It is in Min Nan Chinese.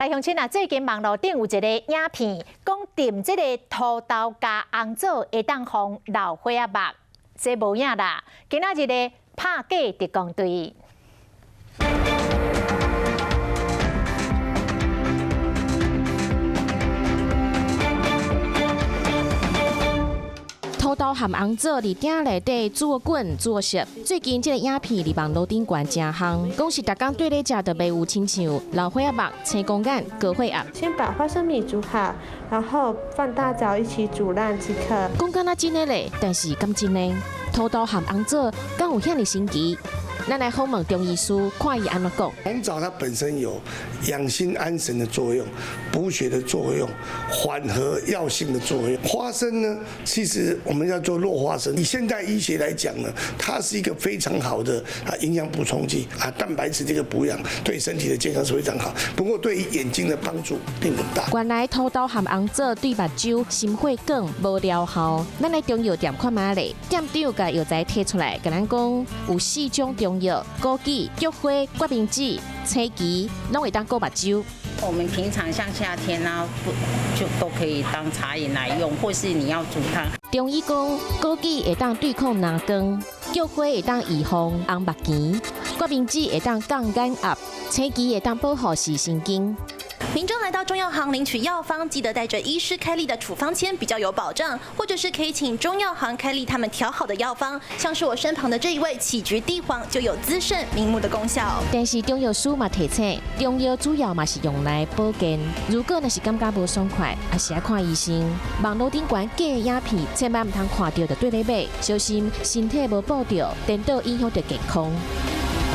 來鄉親啊，最近網路頂有一个影片，講浸這个土豆佮紅棗會當防老花仔目，這無影啦。今仔日的拍假特工隊。土豆和紅棗佇鼎內底煮滾煮熟。最近這个影片佇網路頂懸誠夯，講是逐工綴咧食就袂有親像老花仔目、青光眼、高血壓。先把花生米煮好，然後放大棗一起煮爛即可。講敢若真的咧，但是敢真的？土豆和紅棗敢有遐爾神奇？咱來訪問中醫師，看伊按怎講。紅棗它本身有養心安神的作用、補血的作用、緩和藥性的作用。花生呢，其實我們叫做落花生。以現代醫學來講呢，它是一個非常好的營養補充劑啊，蛋白質這個補養對身體的健康是非常好。不過對於眼睛的幫助並不大。原來土豆和紅棗對目睭、心血管無療效。咱來中藥店看覓咧，店長共藥材提出來，共咱講有四種中藥：枸杞、菊花、決明子、青芪，攏會當顧目睭。我們平常像夏天啊，不就都可以當茶飲來用，或是你要煮湯。中醫講，枸杞會當對抗藍光，菊花會當預防紅目痭，決明子會當降眼壓，青芪會當保護視神經。民眾來到中藥行領取藥方，記得帶著醫師開立的處方籤比較有保障，或者是可以請中藥行開立他們調好的藥方，像是我身旁的這一味杞菊地黃就有滋腎明目的功效。但是中藥師嘛提醒，中藥主要嘛是用來保健，如果若是感覺無爽快，還是愛看醫生。網路頂懸假影片，千萬毋通看著就綴咧買，小心身體無保著，顛倒影響著健康。